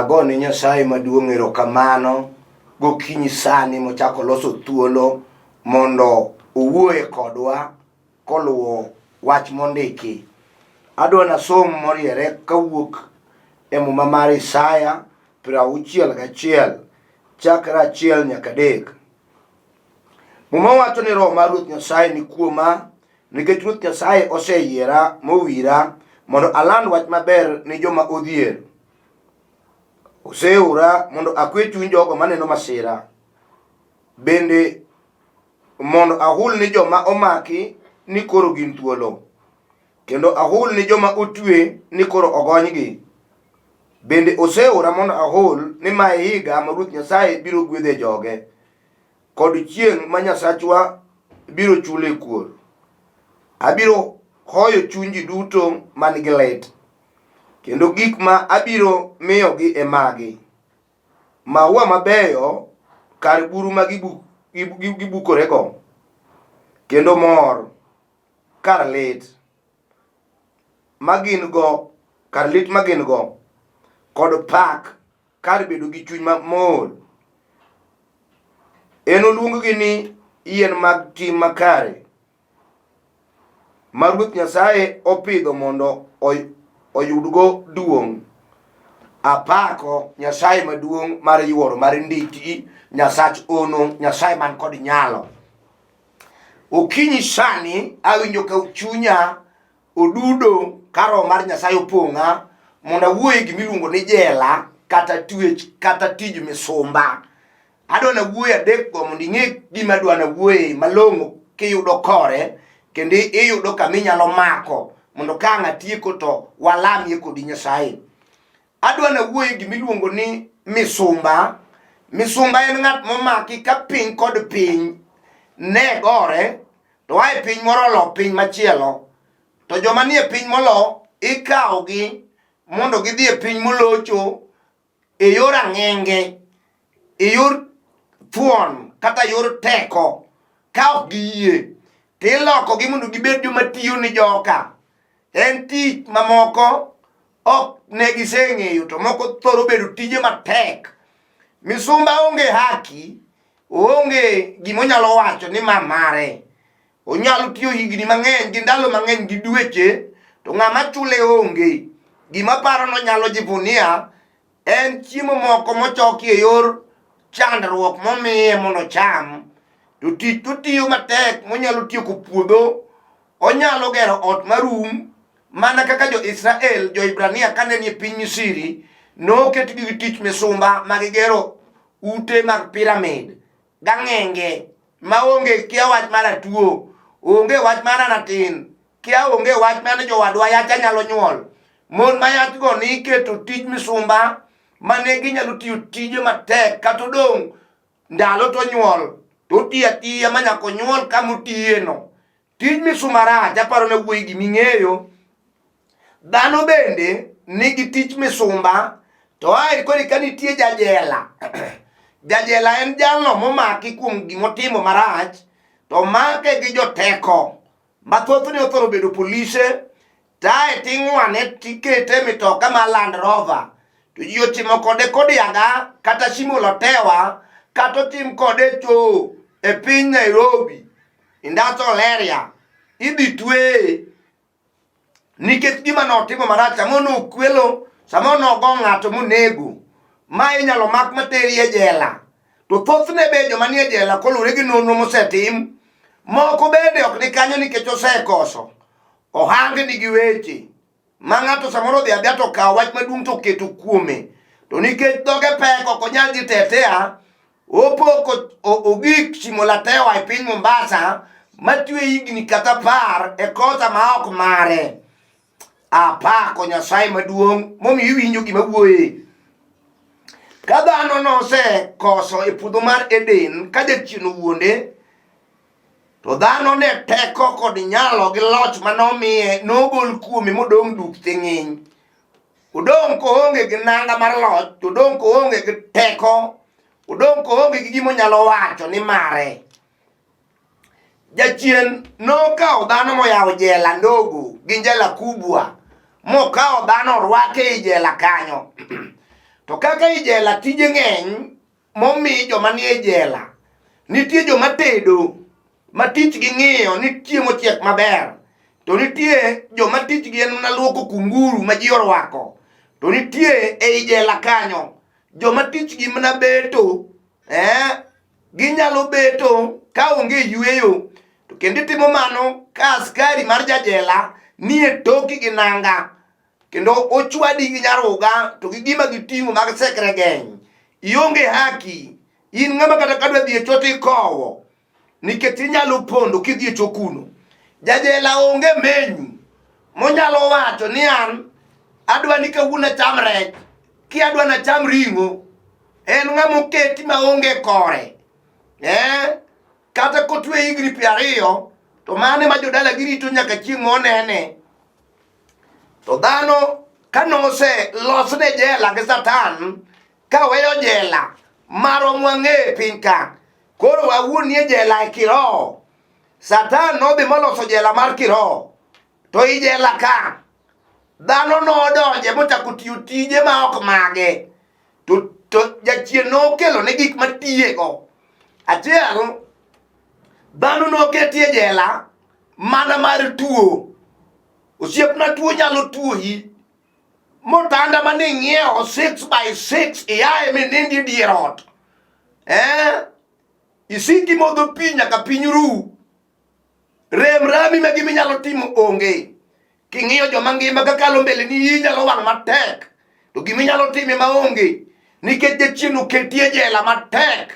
Agone Nyasaye maduong' erokamano gokinyi sani mochako loso thuolo mondo owuoye kodwa koluwo wach mondiki. Adwa nasom moriere kawuok e muma mar Isaya 61 chakre 1 nyaka 3. Muma wacho ni Roho mar Ruoth Nyasaye ni kuoma nikech Ruoth Nyasaye oseyiera mowira mondo aland wach maber ni joma odhier. Oseora mondo akwe chuny jogo maneno masira, bende mondo ahul ni joma omaki ni koro gin thuolo, kendo ahul ni joma otwe ni koro ogonygi. Bende oseora mondo ahul ni ma e higa ma Ruoth Nyasaye biro gwedhe joge, kod chieng' ma Nyasachwa biro chule kuor. Abiro hoyo chuny ji duto man gi lit, kendo gik ma abiro miyogi e magi: maua mabeyo kar buru ma gibukorego, kendo mor kar lit ma gin go kar lit ma gin go, kod pak kar bedo gi chuny mamool. Enoluong-gi ni yien mag tim makare, ma Ruoth Nyasaye opidho mondo oyudgo duong'. Apako Nyasaye maduong' mar yuoro mar ndiki, Nyasach ono, Nyasaye man kod nyalo. Okinyi sani awinjo ka chunya odudo ka roho mar Nyasaye opong'a mondo awuoye gima iluongo ni jela kata twech kata tij misumba. Adwa nawuoye adekgo mondo ing'e gima adwa nawuoye malong'o kiyudo kore kendo iyudo kama inyalo mako mondo ka ang' atieko to walamie kodi Nyasaye. Adwa nawuoye gima iluongo ni misumba. Misumba en ng'at momaki ka piny kod piny ne gore to ae piny moro olo piny machielo to joma nie piny molo ikawogi mondo gidhi e piny molocho e yor ang'enge e yor thuon kata yor teko ka ok giyie to ilokogi mondo gibed joma tiyo ni joka en tich mamoko ok ne giseng'eyo to moko thoro bedo tije matek misumba onge haki Oonge gima onyalo wacho ni ma mare. Onyalo tiyo higni mang'eny gi ndalo mang'eny gi dweche to ng'ama chule onge. Gima paro nonyalo jivunia en chiemo moko mochoki e yor chandruok momiye mondo ocham. To tich totiyo matek monyalo tieko puodho, onyalo gero ot marum mana kaka jo-Israel, jo-Hibrania kane nie piny Misri noketgi gi tich misumba ma gigero ute mag piramid gang'enge maonge kia wach mar atuo, onge wach mar anatin, kia onge wach mar jowadwa yacha nyalo nyuol. Mon ma yachgo ni iketo tij misumba mane ginyalo tiyo tije matek kata odong' ndalo to nyuol to otiyo atiya ma nyaka onyuol kama otiyeno. Tij misumba rach, aparo ne wuoyi gima ing'eyo. Dhano bende nigi tich misumba to ae koro ka nitie jajela. Jajela en jalno momaki kuom gimotimo marach to omake gi joteko ma thothne othoro bedo polise tae ting'wane tikete e mitoka mar Land Rover to ji otimo kode kodiaga kata Shimo-la-Tewa kata otim kode choo e piny Nairobi industrial area idhi tweye nikech gima notimo marach samoro nokwelo samoro nogo ng'ato monego ma inyalo mak materi e jela to thothne be joma nie jela koluwore gi nonro mosetim moko bende ok ni kanyo nikech osekoso ohangni gi weche ma ng'ato samoro odhi adhiya to okawo wach maduong' to oketo kuome to nikech dhoge pek ok onyal dhi tetea opo ogik Shimo-la-Tewa e piny Mombasa matwe higni kata par e kosa ma ok mare. Apako Nyasaye maduong' momiyo iwinjo gima wuoye. Ka dhano nosekoso e puodho mar Eden ka jachien owuonde, to dhano ne teko kod nyalo gi loch ma nomiye nogol kuome modong' duk thing'iny. Odong' koonge gi nanga mar loch, to odong' koonge gi teko, odong' koonge gi gima onyalo wacho ni mare. Jachien nokawo dhano moyawo jela ndogo gi jela kubwa, mokawo dhano orwake ei jela kanyo. To kaka i jela tije ng'eny momi joma nie jela. Nitie joma tedo ma tichgi ng'iyo ni chiemo chiek maber. To nitie joma tichgi en mana luoko kunguru ma ji orwako. To nitie ei jela kanyo joma tichgi mana beto ginyalo beto ka onge yueyo. To kendo itimo mano ka askari mar jajela nie toki gi nanga kendo ochwadi gi nyaruga to gi gima giting'o mag sekre geny. Ionge haki, in ng'ama kata kadwa dhi e cho to ikowo nikech inyalo pondo kidhi e cho kuno. Jajela onge menyu monyalo wacho ni an adwa ni kawuono acham rech, ki adwa nacham ring'o. En ng'ama oketi maonge kore. Kata kotwe higni 20 to mane ma jodala girito nyaka chieng' monene. To dhano ka nose losne jela gi Satan ka weyo jela marwa mwang'e e piny ka, koro wawuon nie jela e kiroho. Satan nodhi moloso jela mar kiroho, to i jela ka dhano nodonje mochako tiyo tije ma ok mage. To jachien nokelo ne gik matiyego. Achiel, dhano noketi e jela mana mar tuo. Osiepna, tuo nyalo tuoyi motanda mane ing'iewo 6 by 6 iaye minindi e dier ot. Isik imodho pi nyaka piny ru. Rem rami ma gima inyalo timo onge. King'iyo joma ngima kakalo mbele ni iyi nyalo wang' matek. To gima inyalo time maonge nikech jachien oketi e jela matek.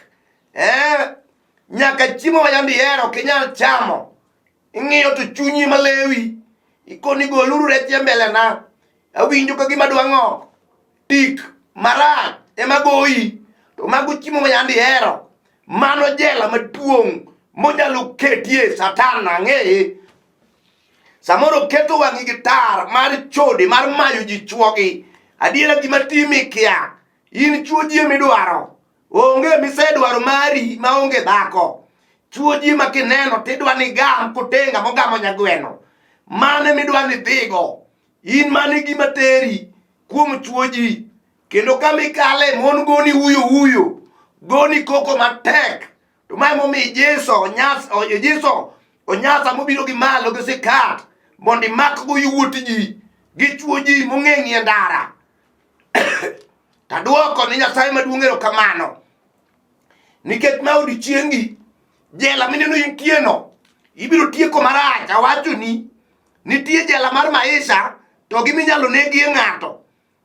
Nyaka chiemo ma yande ihero ok inyal chamo. Ing'iyo to chunyi malewi. Ikoni goluru rech e mbelena. Awinjo ka gima dwa ng'ok. Tik marach ema goyi. To mago chiemo ma yande ihero. Mano jela maduong' monyalo ketie Satan ang'eye. Samoro keto wang'i gi tar mar chode mar mayo ji chuogi. Adiera gima timi kia. In chuo ji emidwaro. Onge misedwaro mari maonge dhako. Chuo ji ma kineno tidwa ni gam kotenga mogamo nyagweno. Mane midwa ni dhigo. In mane gima teri kuom chuo ji. Kendo kama ikale mon goni uyo uyo. Goni koko matek. To mae momiyo Yesu onyasa mobiro gi malo gi sikat mondo imakgo yawuot ji gi chuo ji mong'eng' e ndara. Taduoko ni Nyasaye maduong' erokamano nikech ma odiechiengi jela mineno intieno ibiro tieko marach. Awachoni nitie jela mar maisha to gi minyalo negie ng'ato.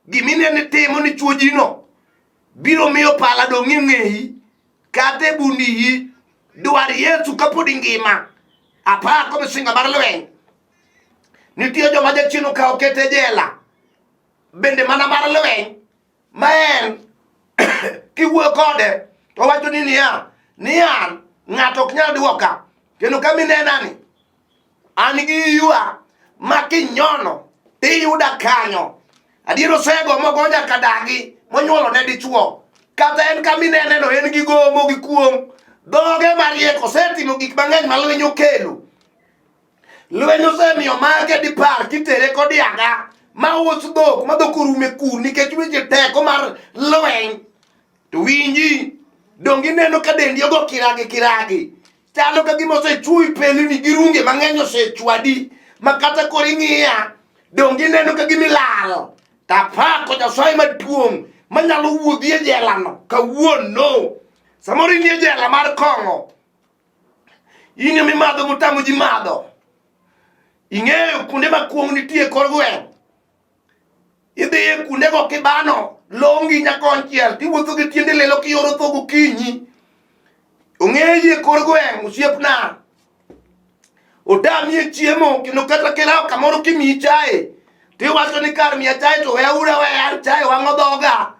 Gimineno itimo ni chuo jino biro miyo pala dong' e ng'eyi kata e bund iyi. Dwar Yesu kapod ingima. Apako misinga mar lweny. Nitie joma jachien okawo kete e jela bende mana mar lweny ma en kiwuoyo kode to owacho ni niya ni an ng'ato ok nyal dwoka kendo kama inenani an gi ywa ma kinyono tiyuda kanyo. Adier osego mogo nyaka dagi monyuolo ne dichuo. Kata en kama ineneno en gi gomo gi kuong'. Dhoge mariek osetimo gik mang'eny ma lweny okelo. Lweny osemiyo make dipar kitere kodiaga ma us dhok ma dhok orume kur nikech weche teko mar lweny. To winji, donge ineno ka dendi ogo kiragi kiragi. Chalo ka gima osechuoyi pelni gi runge mang'eny osechwadi ma kata koro ing'iya donge ineno ka gima ilal. Tapako Nyasaye maduong' manyalo wuodhi e jelano kawuono. Samoro in e jela mar kong'o. In ema imadho motamo ji madho. Ing'eyo kuonde ma kuong' nitie e kor gweng'. Idhi e kuondego kibano longi nyakonchiel tiwuotho gi tiendi lilo kiyoro tho gokinyi. Ong'eyi e kor gweng' osiepna. Otami e chiemo kendo kata kirawo kamoro kimiyi chae tiwacho ni kar miya chae to we aura we an chae wang'o dhoga.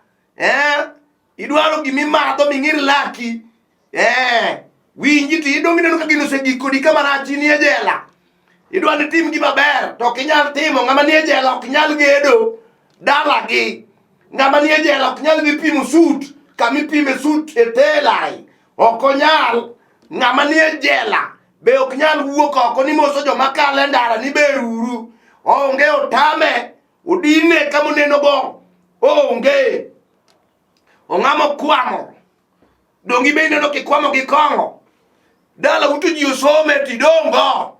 Idwaro gimimadho ming'ir laki. Winji to idong' ineno ka gino osegik kodi kama rach in e jela. Idwa ni tim gima ber to ok inyal timo. Ng'ama nie jela ok nyal gedo dalagi. Ng'ama nie jela ok nyal dhi pimo sut kama ipime sut e telai. Ok onyal. Ng'ama nie jela be ok nyal wuok oko ni moso joma kalo e ndara ni beruru. Onge otame. Odine kama oneno go. Onge. Ong'amo kwamo. Dongi be ineno kikwamo gi kong'o. Dala uto ji osome tidongo.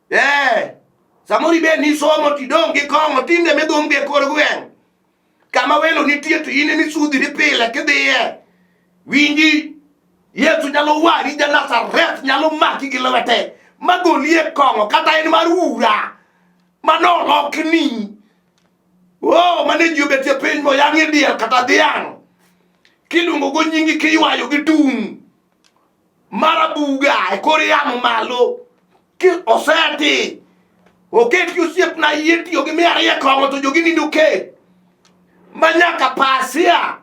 Eh, samoro ibe ni somo tidong' gi kong'o tinde midhum gi e kor gweng'. Kama welo nitie to in emisudhiri pile kidhiye. Winji, Yesu nyalo wari ja Nazareth nyalo maki gi lwete magoli e kong'o kata en mar ura manolokni. Oh, mane ji obetie piny moyang'ie diel kata dhiang'. Kiluongo go nyingi kiywayo gi tung' mar abuga e kor yamo malo ki oseti oketi osiepna yie tiyo gi 200 e kong'o to jogi nindo ket ma nyaka pasia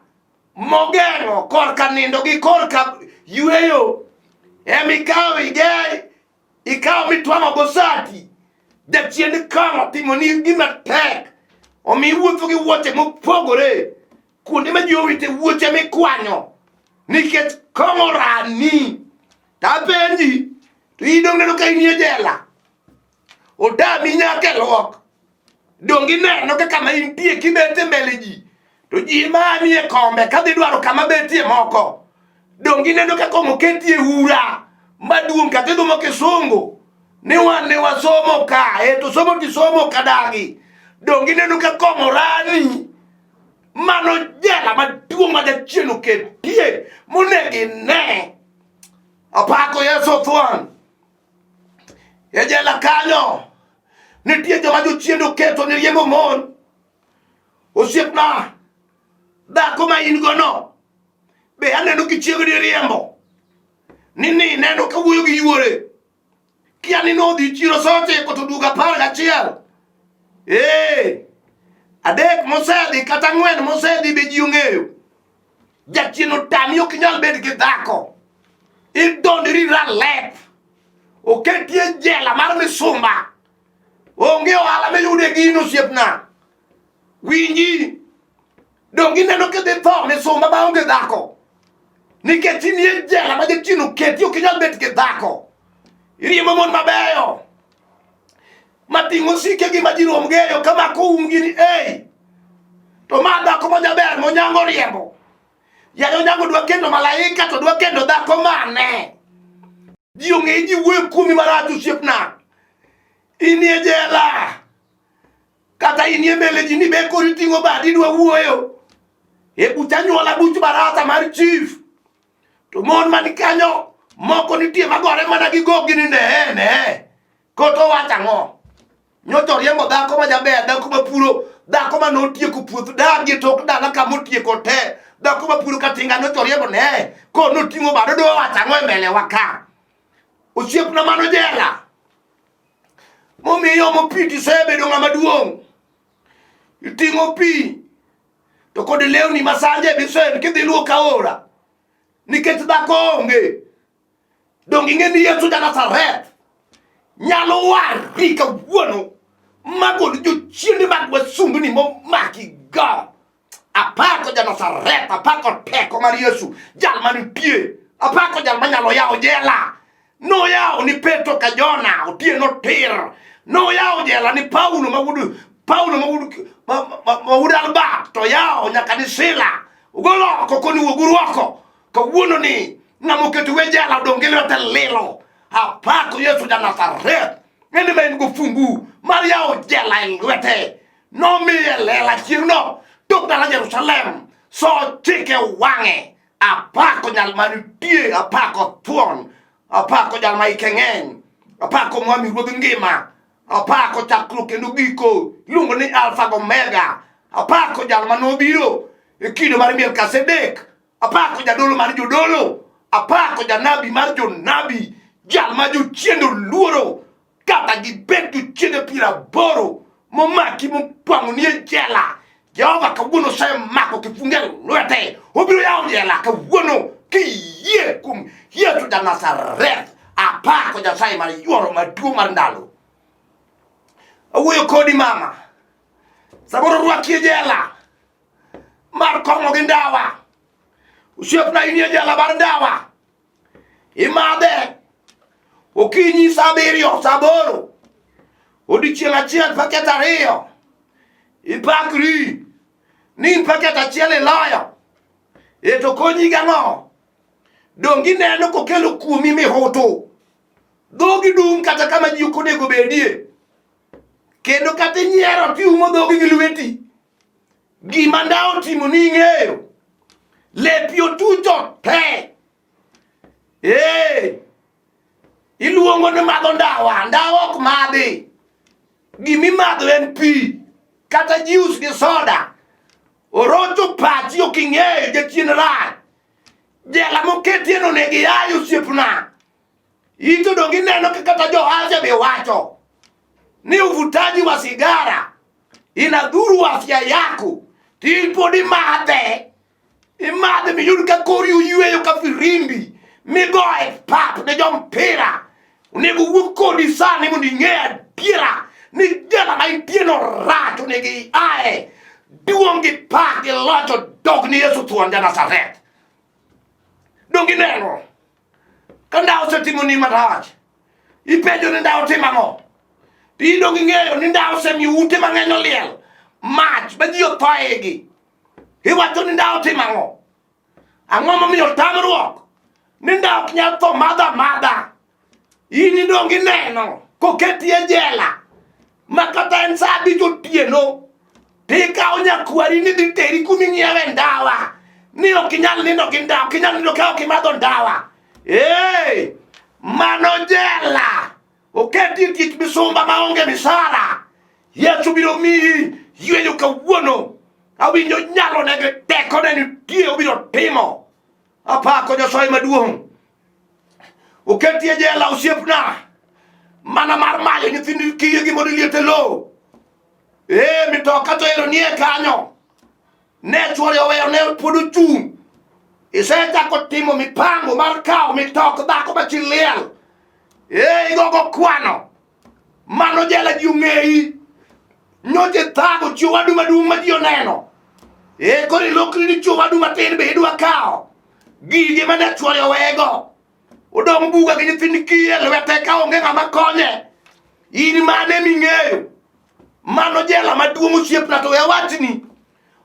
mogeng'o korka nindo gi korka yueyo emikawo ige ikawo mitwang'o go sati jachien kong'o timoni gima tek omi iwuotho gi wuoche mopogore kuonde ma ji owite wuoche mikwanyo nikech kong'o rani to apenji to idong' neno ka inie jela otami nyaka e luok donge ineno ka kama intie kibet e mbele ji to ji manie kombe kadhi dwaro kama betie moko donge ineno ka kong'o oketie ura maduong' kata idhumo kisungu ni wan ne wasomo ka e to somo tisomo kadagi donge ineno ka kong'o rani mano jela maduong' ma jachien oketie monego ine apako Yesu thuon e jela kanyo nitie joma jochiende oketo ni riembo mon osiepna dhako ma in gono be aneno kichiegni riembo ni ni neno ka wuoyo gi yuore kia ni nodhi chiro sa ochiko to duogo 11 ee 3 mosedhi kata 4 mosedhi be ji ong'eyo jachien otami ok inyal bet gi dhako idondri ralep oketi e jela mar misumba onge ohala miyudo e gino osiepna winji donge ineno kidhi tho misumba maonge dhako nikech in e jela ma jachien oketi ok inyal bet gi dhako iriembo mon mabeyo mating'o sikegi ma ji rom geyo kamako umgi ni ei to ma dhako ma jaber monyango riembo yaye onyango dwa kendo malaika to dwa kendo dhako mane ji ong'e ji wuoyo kuomi marach osiepna inie jela kata inie mbele ji ni be koro iting'o badi idwa wuoyo e buch anyuola buch barasa mar chief to mon man kanyo moko nitie magore mana gi gogi ni nee nee koto wacho ang'o nyocha oriembo dhako ma jaber dhako ma puro dhako ma notieko puoth dagi tok dala kama otieko te dhako ma puro katinga nyocha oriembo ne ko noting'o bado dwa wacho ang'o e mbele wa ka osiepna mano jela momiyo omo pi tisebedo ng'ama duong' iting'o pi to kod lewni masanje bisen kidhi luok aora nikech dhako onge donge ing'e ni Yesu ja Nazareth nyalo wari kawuono magol jochiende mag wasumbni momaki go apako ja Nazareth apako teko mar Yesu jal manitie apako jal manyalo yawo jela noyawo ni Petro ka Jona otieno tir noyawo jela ni Paulo mawuod Paulo mawuod mawuod Albert to yawo nyaka ni Sila ogolo oko koni wuoguru oko Kawuono ni ng'ama oketo we jela odong' gi lwete lilo. Apako Yesu ja Nazareth. En ema en go fungu mar yawo jela e lwete. Nomiye lela chieng'no tok dala Jerusalem. So chike wang'e. Apako nyal manitie, apako thuon, apako jal ma ike ng'eny, apako mwami ruodh ngima, apako chakruok kendo giko, iluongo ni Alfa gi Omega, apako jal ma nobiro e kido mar Melkizedek, apako jadolo mar jodolo, apako janabi mar jonabi, jal ma jochiende oluoro, kata gibed jochiende 80 momaki motwang'oni e jela. Jehova kawuono osemako kifunge lwete, obiro yawo jela kawuono kiyie kuom Yesu ja Nazareth. Apako Nyasaye mar yuoro maduong' mar ndalo. Awuoyo kodi mama, samoro rwaki e jela mar kong'o gi ndawa. Osiepna in e jela mar ndawa. Imadhe okinyi sa 7 sa 8 odiechieng' achiel paket 2 ipakri ni in paket achiel iloyo. E to konyi gang'o? Donge ineno kokelo kuomi mihutu? Dhogi dum kata kama ji ok onego bedie. Kendo kata inyiero tiumo dhogi gi lweti. Gima ndawa otimo ni ing'eyo. Lepi otucho te. Ee, iluongo ni madho ndawa, ndawa ok madhi. Gimimadho en pi kata juice gi soda. Orocho pachi ok ing'eyo jachien rach. Jela moketie no onego iyaye osiepna. In to donge ineno ka kata jo afya be wacho ni uvutaji wa sigara inadhuru afya yako, to in pod imadhe. Imadhe miyud ka kori oyweyo ka firimbi migo e pap ne jo mpira. Onego wuog kodi sani mondo ing'e adiera ni jela ma intie no rach onego iae. Duong' gi pak gi loch odog ni Yesu thuon ja Nazareth. Donge ineno? Ka ndawa osetimoni marach, ipenjo ni ndawa otimo ang'o? To in donge ing'eyo ni ndawa osemiyo ute mang'eny oliel mach ma ji otho e igi. Iwacho ni ndawa otimo ang'o? Ang'o momiyo tamruok ni ndawa ok nyal tho madha madha? In idong' ineno koketi e jela ma kata en sa 5 otieno tikawo nyakwari ni dhi teri kuma ing'iewe ndawa ni ok inyal nindo gi ndawa, ok inyal nindo ka ok imadho ndawa. Ee, mano jela oketi e tich misumba maonge misara. Yesu biro miyi yweyo kawuono. Awinjo nyalone gi tekone nitie obiro timo. Apako Nyasaye maduong'. Oketi e jela osiepna mana mar mayo nyithind kiye gi mondo liet e lowo. Ee, mitoka to ero nie kanyo. Ne chwore oweyo ne pod ochung'. Isechako timo mipango mar kawo mitok dhako ma chi liel. Ee, igogo kwano. Mano jela ji ong'eyi. Nyocha ithago chi owadu maduong' ma ji oneno. Ee, koro ilokri ni chi owadu matin be idwa kawo. Gige mane chwore owego. Odong' buga gi nyithind kiye e lwete ka onge ng'ama konye. In mane ming'eyo? Mano jela maduong' osiepna to we awachni.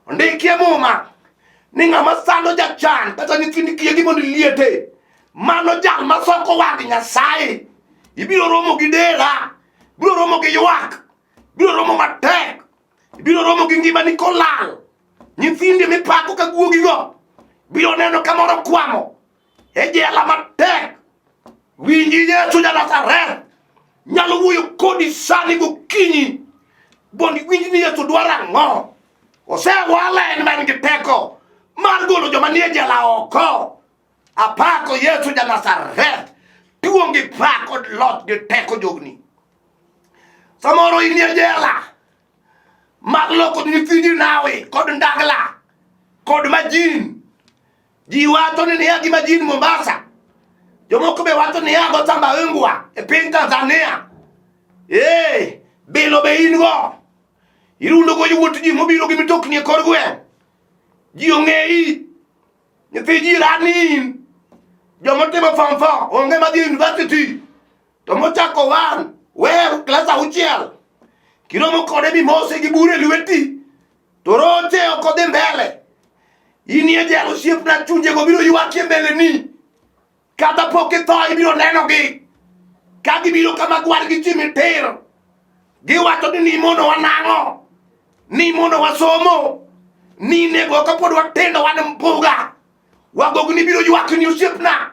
Ondikie muma ni ng'ama sando jachan kata nyithind kiye gi mondo liete. Mano jal masoko wang' Nyasaye. Ibiro romo gi dera, ibiro romo gi ywak, ibiro romo matek, ibiro romo gi ngimani kolal. Nyithindi mipako ka guogigo biro neno kamoro kwamo e jela matek. Winji Yesu ja Nazareth nyalo wuoyo kodi sani gokinyi mondo iwinj ni Yesu dwaro ang'o. Osewale en man gi teko mar golo joma nie jela oko. Apako Yesu ja Nazareth. Duong' gi pak kod loch gi teko jogni. Samoro in e jela mar loko nyithindi nawi kod ndagla kod majin. Ji wacho ni niya gi majin Mombasa. Jomoko be wacho niya go Sambawengwa e piny Tanzania. Ee, bilo be in go. Irundo go yawuot ji mobiro gi mitokni e kor gweng'. Ji ong'eyi. Nyithi jirani in. Joma timo form 4 onge madhi university. To mochako wan wer klas 6. Kiromo kode mimose gi bure lweti. To roche ok odhi mbele. In e jela osiepna chunjego biro ywak e mbeleni. Kata pok itho ibiro nenogi. Ka gibiro kama gwar gi ji mitir. Giwacho ni nimonowa nang'o? Nimonowa somo? Ninego kapod watindo wan mbuga. Wagogni biro ywakni osiepna.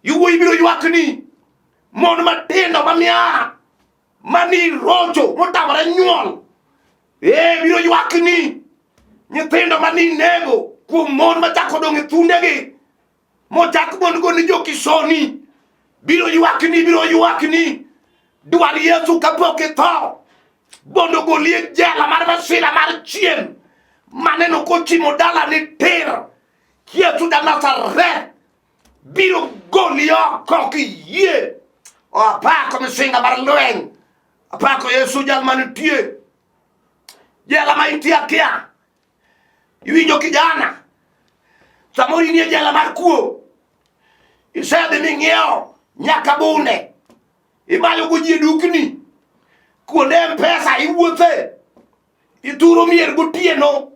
Yowuoyi biro ywakni. Mon matindo mamiaha mani rocho motamore nyuol. Ee, biro ywakni. Nyithindo mani nego kuom mon machako dong' e thundegi. Mochak mon go ni jokisoni. Biro ywakni, biro ywakni. Dwar Yesu kapok itho. Mondo ogoli e jela mar masira mar chien. Maneno kochimo dala ni tir. Yesu ja Nazareth biro goli oko kiyie. Apako misinga mar lweny. Apako Yesu jal manitie. Jela ma intie akia. Iwinjo kijana. Samoro inie jela mar kuo. Isedhi ming'iewo nyaka bunde. Imayo go ji e dukni. Kuonde M-Pesa iwuothe. Ituro mier gotieno.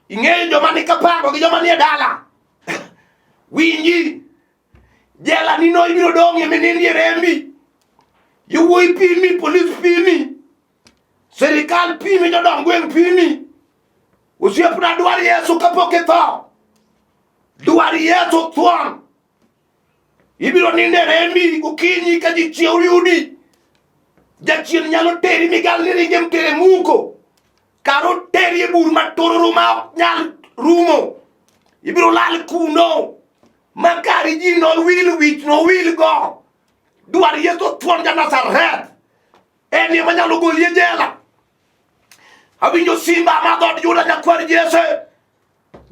Ing'eyo joma ni kapango gi joma ni e dala. Winji. Jela nino ibiro dong'ie minindie rembi. Yowuoyi pimi, polis pimi. Sirikal pimi, jodong gweng' pimi. Osiepna dwar Yesu kapok itho. Dwar Yesu thuon. Ibiro nindo e rembi gokinyi ka ji chiew yudi. Jachien nyalo teri migal ni ringe mtere muko. Kar oteri e bur matororo ma ok nyal rumo. Ibiro lal kuno. Ma kari ji nowil wich nowil go. Dwar Yesu thuon ja Nazareth. En ema nyalo goli e jela. Awinjo simba ma dhood Juda nyakwar Jesse.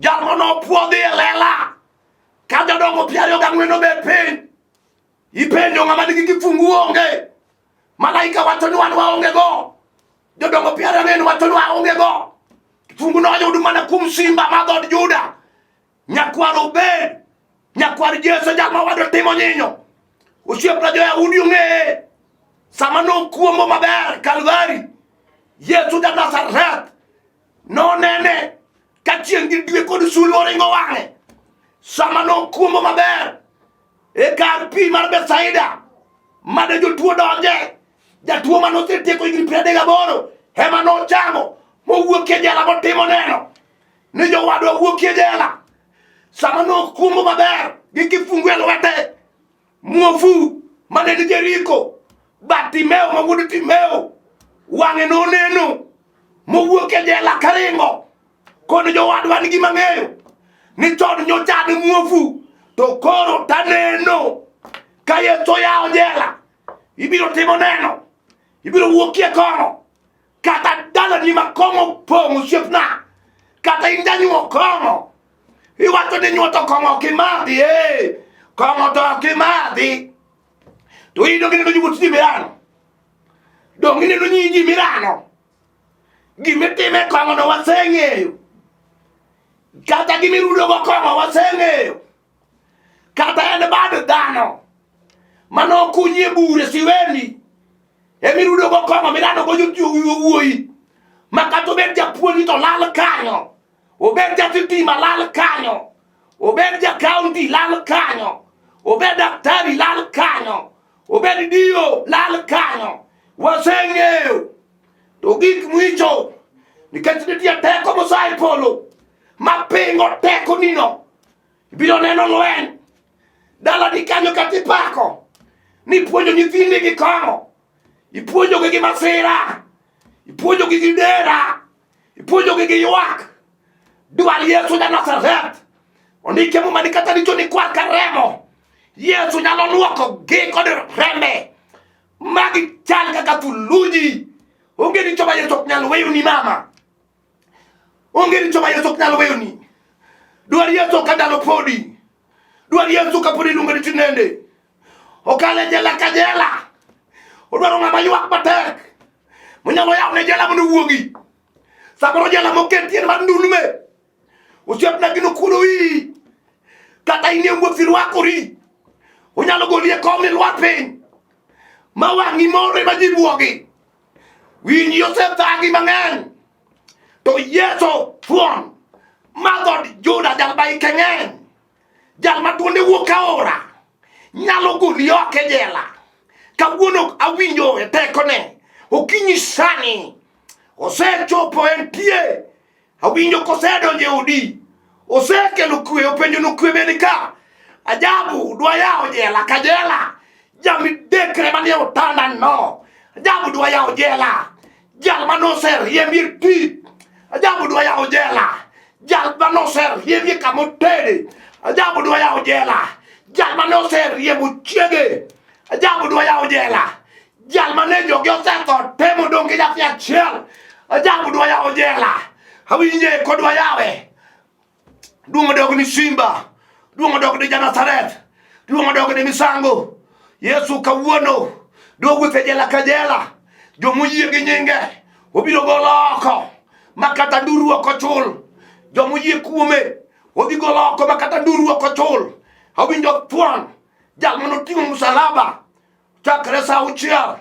Jal mane opuodhi e lela. Ka jodongo 24 obet piny. Ipenjo ng'ama nigi kifungu onge. Malaika wacho ni wan waonge go. Jodongo 24 wacho ni waonge go. Kifungu noyud mana kuom simba ma dhood Juda. Nyakwar Obed, nyakwar Jesse jal ma wadwa timo nyinyo. Osiepna jo-Yahudi ong'eye. Sama nokuombo maber Kalvari, Yesu ja Nazareth nonene ka chieng' gi dwe kod sulwe oringo wang'e. Sama nokuombo maber e kar pi mar Bethsaida, mane jotuo donje, jatuo mane osetieko higni 38 ema nochango mowuok e jela motimo neno ni jowadwa wuok e jela. Sama nokumbo maber gi kifungu e lwete, muofu mane ni Jeriko, Bartimeo ma wuod Timeo, wang'e noneno mowuok e jela karingo kod jowadwa ni gima ng'eyo ni chon nyocha an muofu to koro taneno. Ka Yesu oyawo jela, ibiro timo neno, ibiro wuokie kong'o kata dalani ma kong'o pong' osiepna, kata in janyuo kong'o, iwacho ni nyuo to kong'o ok imadhi, eh, kong'o to ok imadhi, to in donge ineno yawuot ji mirano, donge ineno nyi ji mirano, gimitime kong'o no waseng'eyo, kata gimirudogo kong'o waseng'eyo, kata en bad dhano mane okunyie bur e siwendi emirudogo kong'o miranogo wuoyi ma kata obed japuonj to lal kanyo, obed jasitima lal kanyo, obed ja kaunti lal kanyo, obed daktari lal kanyo, obed dio lal kanyo. Waseng'eyo to gik mwicho nikech nitie teko mosa e polo mapingo tekonino. Ibiro neno lweny dalani kanyo kata ipako ni ipuonjo nyithindi gi kong'o, ipuonjogi gi masira, ipuonjogi gi dera, ipuonjogi gi ywak. Dwar Yesu ja Nazareth. Ondike Muma ni kata richo ni kwar ka remo, Yesu nyalo luoko gi kod rembe magi chal kaka thuluji. Onge richo ma Yesu ok nyal weyoni mama. Onge richo ma Yesu ok nyal weyoni. Dwar Yesu ka ndalo podi. Dwar Yesu ka pod iluongo ni tinende. Okal e jela ka jela. Odwaro ng'ama ywak matek. Monyalo yawo ne jela mondo owuogi. Samoro jela moketie en mar ndulme. Osiepna gino kuodo wiyi. Kata in e wuoth irwakori. Onyalo goli e kom ilwar piny. Ma wang'i moro ema ji buogi. Winji osethagi mang'eny. To Yesu thuon ma dhood Juda jal ma ike ng'eny. Jal ma duonde wuok aora nyalo goli oko e jela. Kawuono awinjo e tekone. Okinyi sani osechopo entie. Awinjo kosedonjo e odi. Osekelo kwe, openjo ni kwe bed ka. Ajabu dwa yawo jela ka jela. Jamidekre manie otanda no. Ajabu dwa yawo jela. Jal mane oseriembi e tich. Ajabu dwa yawo jela. Jal mane oseriembi kama otede. Ajabu dwa yawo jela. Jal mane oseriembo chiege. Ajabu dwa yawo jela. Jal mane jogi osetho te modong' gi nyathi achiel. Ajabu dwa yawo jela. Awinje kodwa yawe. Duong' odog ni Simba. Duong' odog ni Janazareth. Duong' odog ni Misango. Yesu kawuono dwa wuotho e jela ka jela. Jomoyie gi nyinge obiro golo oko ma kata nduru ok ochul. Jomoyie kuome odhi golo oko ma kata nduru ok ochul. Awinjo thuon jal mane oting'o musalaba chakre sa 6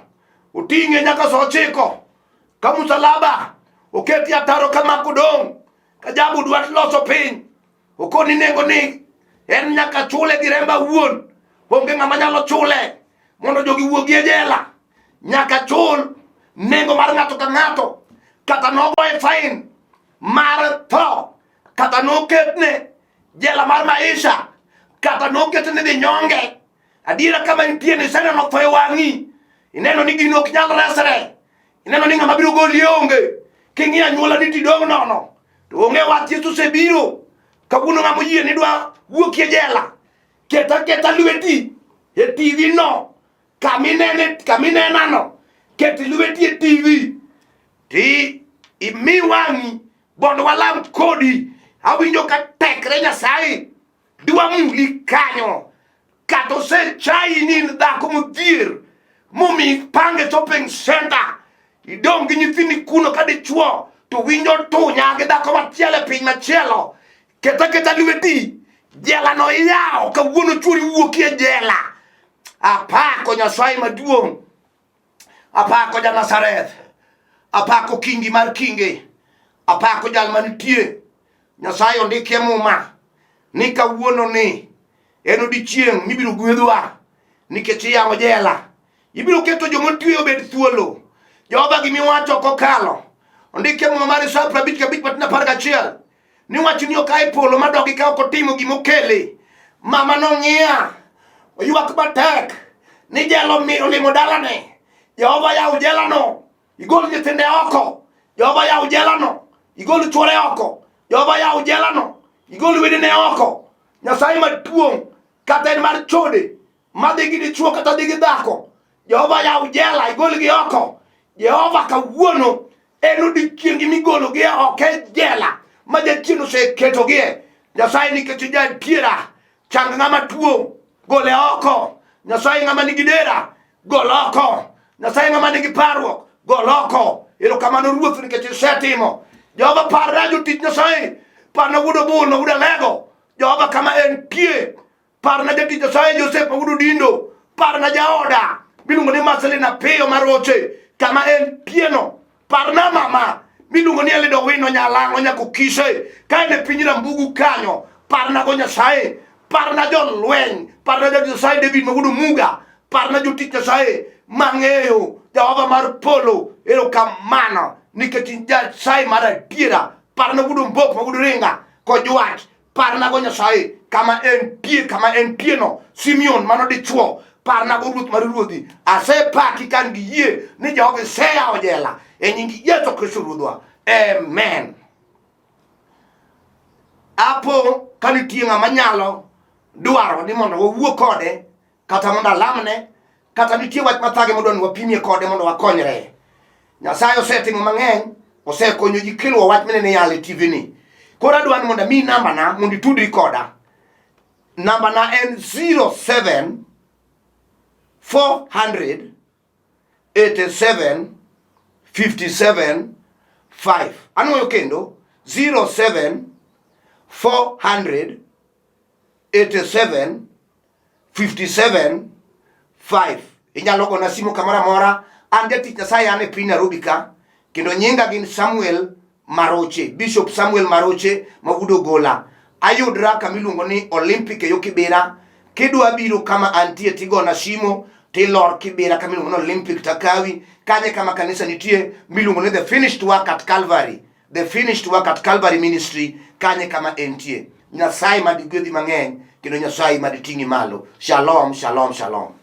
oting'e nyaka sa 9 ka musalaba oketi ataro kama kodong'. Ka jabu dwa loso piny, okoni nengo ni en nyaka chule gi remba wuon. Onge ng'ama nyalo chule mondo jogi wuogi e jela. Nyaka chul nengo mar ng'ato ka ng'ato. Kata nogoye fain mar tho, kata noketne jela mar maisha, kata noketne dhi nyonge. Adiera kama intie ni iseneno tho e wang'i, ineno ni gino ok nyal resre, ineno ni ng'ama biro goli onge, king'iyo anyuola ni tidong' nono, to onge wach Yesu osebiro. Kawuono ng'ama oyie ni dwa wuokie jela, ket aketa lweti e TV no, kaminene kaminenano, ket lweti e TV ti imi wang'i mondo walam kodi. Awinjo ka tekre Nyasaye dwa muli kanyo kata osechayi ni in dhako modhier momi pange shopping center idong' gi nyithindi kuno ka dichuo to winjo tunya gi dhako machielo e piny machielo keta keta lweti jela no iyawo kawuono chuori wuokie jela apako nyasaye maduong' apako ja Nazareth apako kingi mar kinge apako jal manitie Nyasaye ondikie muma ni kawuono ni en odiechieng' mibiro gwedhwa nikech iyawo jela ibiro keto joma otwe obed thuolo Jehova gimiwacho ok okalo ondikie muma mar Isaya 55 matin 11 ni wachni ok a e polo madogi ka ok otimo gima okele mama nong'iya oywak matek ni jela olimo dalane Jehova yaw jelano igol nyithinde oko Jehova yaw jelano igol chwore oko Jehova yaw jelano igol wedene oko Nyasaye maduong' kata en mar chode madhi gi dichwo kata dhi gi dhako Jehova yaw jela igolgi oko Jehova kawuono en odiechiengi migologi e oko e jela ma jachien oseketogie Nyasaye nikech jadiera chang ng'ama tuo gole oko Nyasaye ng'ama nigi dera gol oko Nyasaye ng'ama nigi parruok gol oko erokamano ruoth nikech isetimo Jehova parna jotich Nyasaye parna wuod Obul ma wuod Alego Jehova kama entie Parna jatich Nyasaye Joseph Mawudu Dindo, parna jaoda miluongo ni Marceline Apiyo Maroche kama entieno. Parna mama miluongo ni Elido Wino Nyalang'o nyako Kise ka en e piny Rambugu kanyo. Parna go Nyasaye, parna jolweny, parna jatich Nyasaye David Mawudu Muga, parna jotich Nyasaye mang'eyo Jehova mar polo. Erokamano nikech in Nyasaye mar adiera. Parna wuod Ombok ma wuod Ringa kojwach Parnago Nyasaye kama entie, kama entie no. Simeon mano dichuo, parnago Ruoth mar ruodhi. Asepaki ka an gi yie ni Jehova iseyawo jela e nying Yesu Kristo Ruodhwa. Amen. Apo ka nitie ng'ama nyalo dwaro ni mondo wawuo kode kata mondo alamne kata nitie wach mathage modwa ni wapimie kode mondo wakonyre. Nyasaye osetimo mang'eny, osekonyo ji kiluwo wach minene yalo e TV ni. Koro adwa ni mondo amiyi nambana mondo itudri koda. Nambana en 07 400 87 57 5. Anwoyo kendo 07 400 87 57 5 inyalo gona simu kamoro amora an jatich nyasaye an e piny nairobi ka kendo nyinga gin samuel maroche bishop samuel maroche ma wuod ogola ayudra kama iluongo ni olympic e yo kibira kidwa biro kama antie tigona simo tilor kibira kama iluongo ni olympic takawi kanye kama kanisa nitie miluongo ni the finished work at calvary The Finished Work at Calvary Ministry kanye kama entie. Nyasaye mad gwedhi mang'eny kendo Nyasaye mad ting'i malo. Shalom, shalom, shalom.